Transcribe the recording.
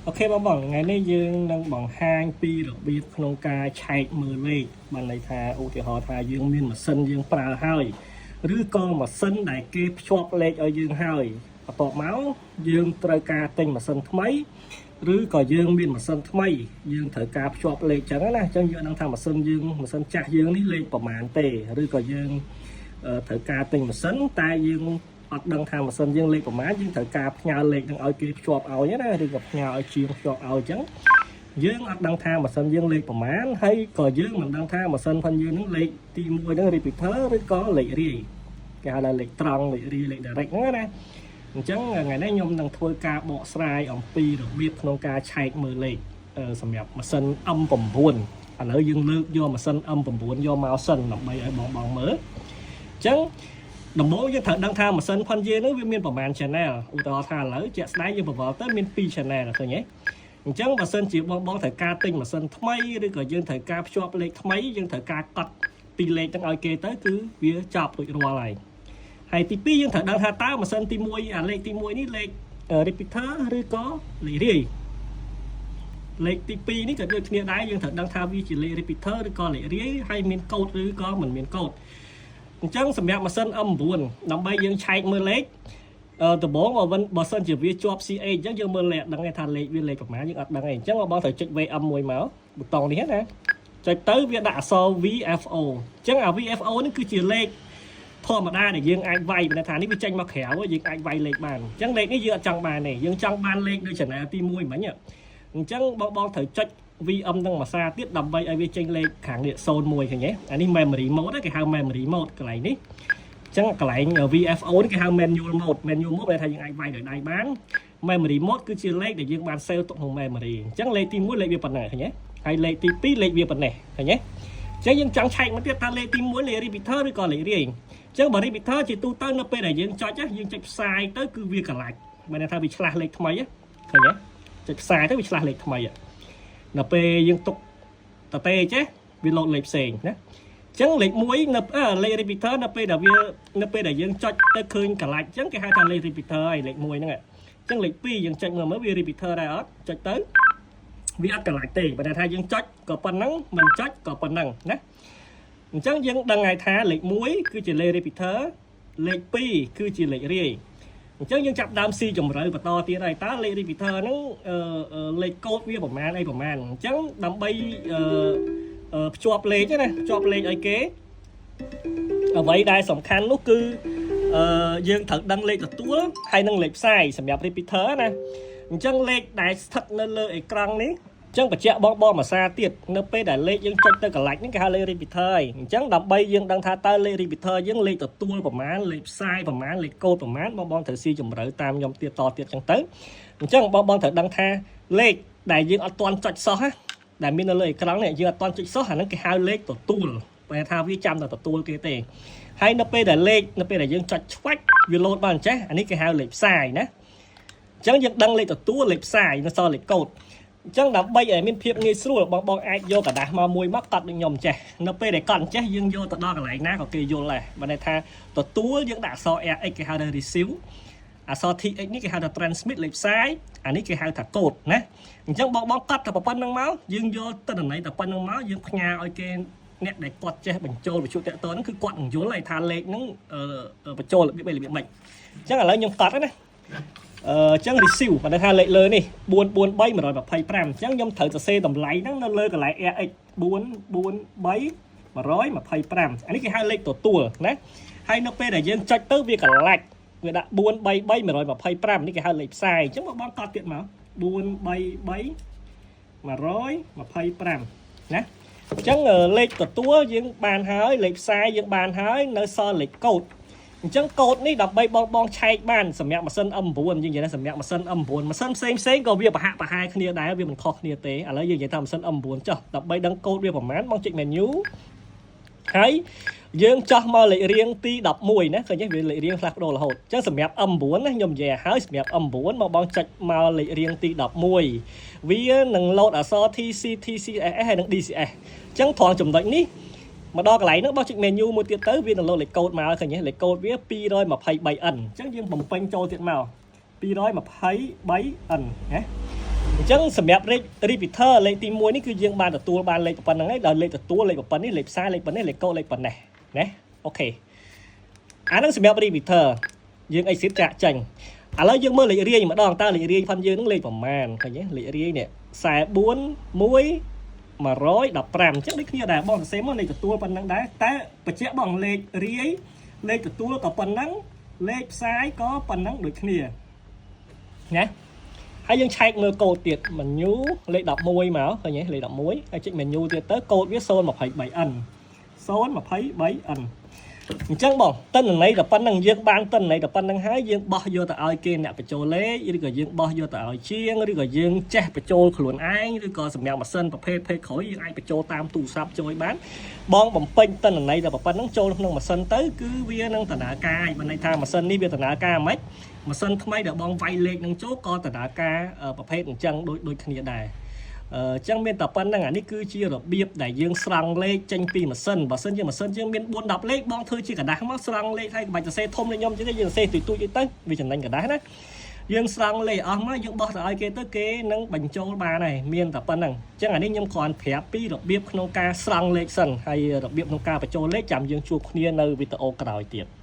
OK បងបងថ្ងៃនេះយើងនឹងបង្ហាញពីរបៀបក្នុងការឆែកមើលលេខបានន័យថាឧទាហរណ៍ថាយើងមានម៉ាស៊ីនយើងប្រើហើយឬក៏ម៉ាស៊ីនដែលគេភ្ជាប់លេខឲ្យយើងហើយបន្ទាប់មកយើងត្រូវការទិញម៉ាស៊ីនថ្មីឬក៏យើងមានម៉ាស៊ីនថ្មីយើងត្រូវការភ្ជាប់លេខចឹងណាអញ្ចឹងយើងដឹងថាម៉ាស៊ីនយើងម៉ាស៊ីនចាស់យើងនេះលេខប្រមាណទេឬក៏យើងត្រូវការទិញម៉ាស៊ីនតែយើងអត់ដឹងថាម៉ាស៊ីនយើងលេខប្រមាណយើងត្រូវការផ្ញើលេខនឹងឲ្យគេភ្ជាប់ឲ្យណាឬក៏ផ្ញើឲ្យជាងភ្ជាប់ឲ្យអញ្ចឹងយើងអត់ដឹងថាម៉ាស៊ីនយើងលេខប្រមាណហើយក៏យើងមិនដឹងថាម៉ាស៊ីនផងយើងនឹងលេខទី1ហ្នឹង repeater ឬក៏លេខរាយគេហៅថាលេខត្រង់លេខរាយលេខ direct ហ្នឹងណាអញ្ចឹងថ្ងៃនេះខ្ញុំនឹងធ្វើការបកស្រាយអំពីរបៀបក្នុងការឆែកមើលលេខសម្រាប់ម៉ាស៊ីន M9 ឥឡូវយើងលើកយកម៉ាស៊ីន M9 យកមកសិនដើម្បីឲ្យបងបងមើលអញ្ចឹងដំបូងយើងត្រូវដឹងថាម៉ាស៊ីនផុនយើងហ្នឹងវាមានប្រមាណ channel ឧទាហរណ៍ថាឥឡូវជាក់ស្ដែងយើងបង្វិលទៅមាន2 channel ឃើញទេអញ្ចឹងបើសិនជាបងបងត្រូវការទិញម៉ាស៊ីនថ្មីឬក៏យើងត្រូវការភ្ជាប់លេខថ្មីយើងត្រូវការកត់ពីលេខហ្នឹងឲ្យគេទៅគឺវាចប់រួចរាល់ហើយហើយទី2យើងត្រូវដឹងថាតើម៉ាស៊ីនទី1អាលេខទី1នេះលេខ repeater ឬក៏លេខរាយលេខទី2នេះក៏ដូចគ្នាដែរយើងត្រូវដឹងថាវាជាលេខ repeater ឬក៏លេខរាយហើយមានកូដឬក៏មិនមានកូដអញ្ចឹងសម្រាប់ម៉ាស៊ីន M9 ដើម្បីយើងឆែកមើលលេខដំបូងបើមិនបើសិនជាវាជាប់ CH អញ្ចឹងយើងមើលលេខដឹងថាលេខវាលេខប្រហែលយើងអត់ដឹងទេអញ្ចឹងបងត្រូវចុច VM មួយមកប៊ូតុងនេះណាចុចទៅវាដាក់អក្សរ VFO អញ្ចឹងអា VFO នេះគឺជាលេខធម្មតាដែលយើងអាចវាយបើថានេះវាចេញមកក្រៅយើងអាចវាយលេខបានអញ្ចឹងលេខនេះយើងអត់ចង់បានទេយើងចង់បានលេខនៅ channel ទី1មិញអញ្ចឹងបងបងត្រូវចុច VM នឹងមួយសារទៀតដើម្បីឲ្យវាចេញលេខខាងនេះ01ឃើញទេអានេះ memory mode គេហៅ memory mode កន្លែងនេះអញ្ចឹងកន្លែង VFO នេះគេហៅ manual mode manual mode ដែលថាយើងអាចវាយដោយដៃបាន memory mode គឺជាលេខដែលយើងបាន save ទុកក្នុង memory អញ្ចឹងលេខទី1លេខវាប៉ុណ្ណាឃើញទេហើយលេខទី2លេខវាប៉ុណ្ណេះឃើញទេអញ្ចឹងយើងចង់ឆែកមកទៀតថាលេខទី1លេខ repeater ឬក៏លេខរាយអញ្ចឹងបើ repeater ជាទូទៅនៅពេលដែលយើងចុចយើងចុចផ្សាយទៅគឺវាកលាច់មានន័យថាវាឆ្លាស់លេខថ្មីឃើញទេចុចផ្សាយទៅវាឆ្លាស់លេខថ្មីដល់ពេលយើងទុកតទេចេះវាលោតលេខផ្សេងណាអញ្ចឹងលេខ1នៅលេខ repeater នៅពេលដែលយើងចុចទៅឃើញកលាច់អញ្ចឹងគេហៅថាលេខ repeater ហើយលេខ1ហ្នឹងអញ្ចឹងលេខ2យើងចុចមើលមើលវា repeater ដែរអត់ចុចទៅវាអត់កលាច់ទេបើថាយើងចុចក៏ប៉ុណ្ណឹងមិនចុចក៏ប៉ុណ្ណឹងណាអញ្ចឹងយើងដឹងហើយថាលេខ1គឺជាលេខ repeater លេខ2គឺជាលេខរាយអញ្ចឹងយើងចាប់ដើមស៊ីជម្រៅបន្តទៀតហើយតើលេខ repeater ហ្នឹងលេខកូដវាប្រមាណអីប្រមាណអញ្ចឹងដើម្បីអឺភ្ជាប់លេខណាភ្ជាប់លេខឲ្យគេអ្វីដែលសំខាន់នោះគឺយើងត្រូវដឹងលេខទទួលហើយនិងលេខផ្សាយសម្រាប់ repeater ណាអញ្ចឹងលេខដែលស្ថិតនៅលើអេក្រង់នេះអញ្ចឹងបញ្ជាក់បងបងមួយសារទៀតនៅពេលដែលលេខយើងចុចទៅកន្លាច់នេះគេហៅលេខ repeater ហើយអញ្ចឹងដើម្បីយើងដឹងថាតើលេខ repeater យើងលេខទទួលប្រមាណលេខផ្សាយប្រមាណលេខកូដប្រមាណបងបងត្រូវស៊ីជម្រៅតាមខ្ញុំទៀតតទៀតអញ្ចឹងទៅអញ្ចឹងបងបងត្រូវដឹងថាលេខដែលយើងអត់ទាន់ចុចសោះណាដែលមាននៅលើអេក្រង់នេះយើងអត់ទាន់ចុចសោះអាហ្នឹងគេហៅលេខទទួលប្រែថាវាចាំតែទទួលគេទេហើយនៅពេលដែលលេខនៅពេលដែលយើងចុចឆ្វាច់វាលោតបានអញ្ចេះអានេះគេហៅលេខផ្សាយណាអញ្ចឹងយើងដឹងលេខទទួលលេខផ្សាយនៅសល់លេខកូដអញ្ចឹងដើម្បីឲ្យមានភាពងាយស្រួលបងបងអាចយកក្រដាសមកមួយមកកត់ដូចខ្ញុំចេះនៅពេលដែលកត់ចេះយើងយកទៅដល់កន្លែងណាក៏គេយល់ដែរបើន័យថាទទួលយើងដាក់អក្សរ RX គេហៅថា receive អក្សរ TX នេះគេហៅថា transmit លេខផ្សាយអានេះគេហៅថាកូដណាអញ្ចឹងបងបងកត់តែប៉ុណ្្នឹងមកយើងយកទិន្នន័យតែប៉ុណ្្នឹងមកយើងផ្ញើឲ្យគេអ្នកដែលគាត់ចេះបញ្ចូលវិទ្យុតាក់ទងហ្នឹងគឺគាត់នឹងយល់ហើយថាលេខហ្នឹងបញ្ចូលរបៀបអីរបៀបម៉េចអញ្ចឹងឥឡូវខ្ញុំកត់ណាអញ្ចឹង receive បើថាលេខលើនេះ443 125អញ្ចឹងខ្ញុំត្រូវសរសេរតម្លៃហ្នឹងនៅលើកន្លែង RX 443 125អានេះគេហៅលេខទទួលណាហើយនៅពេលដែលយើងចុចទៅវាកលាច់វាដាក់433 125នេះគេហៅលេខផ្សាយអញ្ចឹងបងបងកត់ទៀតមក433 125ណាអញ្ចឹងលេខទទួលយើងបានហើយលេខផ្សាយយើងបានហើយនៅសល់លេខកូដអញ្ចឹងកូដនេះដើម្បីបងបងឆែកបានសម្រាប់ម៉ាស៊ីន M9 យើងនិយាយថាសម្រាប់ម៉ាស៊ីន M9 ម៉ាស៊ីនផ្សេងផ្សេងក៏វាប្រហាក់ប្រហែលគ្នាដែរវាមិនខុសគ្នាទេឥឡូវយើងនិយាយថាម៉ាស៊ីន M9 ចុះដើម្បីដឹងកូដវាប្រហែលបងចុច menu ហើយយើងចោះមកលេខរៀងទី11ណាឃើញទេវាលេខរៀងផ្លាស់ប្ដូររហូតអញ្ចឹងសម្រាប់ M9 ណាខ្ញុំនិយាយឲ្យហើយសម្រាប់ M9 មកបងចុចមកលេខរៀងទី11វានឹងលោតអក្សរ TC TCSS ហើយនិង DCS អញ្ចឹងត្រង់ចំណុចនេះមកដល់កន្លែងហ្នឹងបងចុច menu មួយទៀតទៅវានឹងលោតលេខកូដមកឃើញទេលេខកូដវា 223N អញ្ចឹងយើងបំពេញចូលទៀតមក 223N ណាអ អញ្ចឹងសម្រាប់លេខ repeater លេខទី1នេះគឺយើងបានទទួលបានលេខប៉ុណ្្នឹងហើយដល់លេខទទួលលេខប៉ុណ្នេះលេខផ្សាយលេខប៉ុណ្នេះលេខកូដលេខប៉ុណ្ណេះណាOK អាហ្នឹងសម្រាប់ repeater យើង exit ចាក់ចេញឥឡូវយើងមើលលេខរាយម្ដងតើលេខរាយផាន់យើងហ្នឹងលេខប្រមាណឃើញទេលេខរាយនេះ44 1 115អញ្ចឹងដូចគ្នាដែរបងសរសេរមកលេខទទួលប៉ុណ្ណឹងដែរតែបញ្ជាក់បងលេខរាយលេខទទួលក៏ប៉ុណ្ណឹងលេខផ្សាយក៏ប៉ុណ្ណឹងដូចគ្នាណាហើយយើងឆែកមើលកូដទៀត menu លេខ11មកឃើញទេលេខ11ហើយចុច menu ទៀតទៅកូដវា 023N 023N អញ្ចឹងបងតិនន័យតែប៉ុណ្្នឹងយើងបានតិនន័យតែប៉ុណ្្នឹងហើយយើងបោះយកទៅឲ្យគេអ្នកបញ្ចូលលេខឬក៏យើងបោះយកទៅឲ្យជាងឬក៏យើងចេះបញ្ចូលខ្លួនឯងឬក៏សម្រាប់ម៉ាស៊ីនប្រភេទភេទក្រោយយើងអាចបញ្ចូលតាមទូរស័ព្ទចូលបានបងបំពេញតិនន័យតែប៉ុណ្្នឹងចូលក្នុងម៉ាស៊ីនទៅគឺវានឹងដំណើរការបានន័យថាម៉ាស៊ីននេះវាដំណើរការមិនម៉ាស៊ីនថ្មីដែលបងវាយលេខនឹងចូលក៏ដំណើរការប្រភេទអញ្ចឹងដូចដូចគ្នាដែរអញ្ចឹងមានតែប៉ុណ្្នឹងអានេះគឺជារបៀបដែលយើងស្រង់លេខចេញពីម៉ាស៊ីនបើសិនជាម៉ាស៊ីនយើងមាន4 10លេខបងធ្វើជាក្រដាសមកស្រង់លេខហើយក្បាច់សរសេរធំដូចខ្ញុំអញ្ចឹងយើងសរសេរទូចទូចទៅវាចំណេញក្រដាសណាយើងស្រង់លេខអស់មកយើងបោះទៅឲ្យគេទៅគេនឹងបញ្ចូលបានហើយមានតែប៉ុណ្្នឹងអញ្ចឹងអានេះខ្ញុំគ្រាន់ប្រាប់ពីរបៀបក្នុងការស្រង់លេខសិនហើយរបៀបក្នុងការបញ្ចូលលេខចាំយើងជួបគ្នានៅវីដេអូក្រោយទៀត។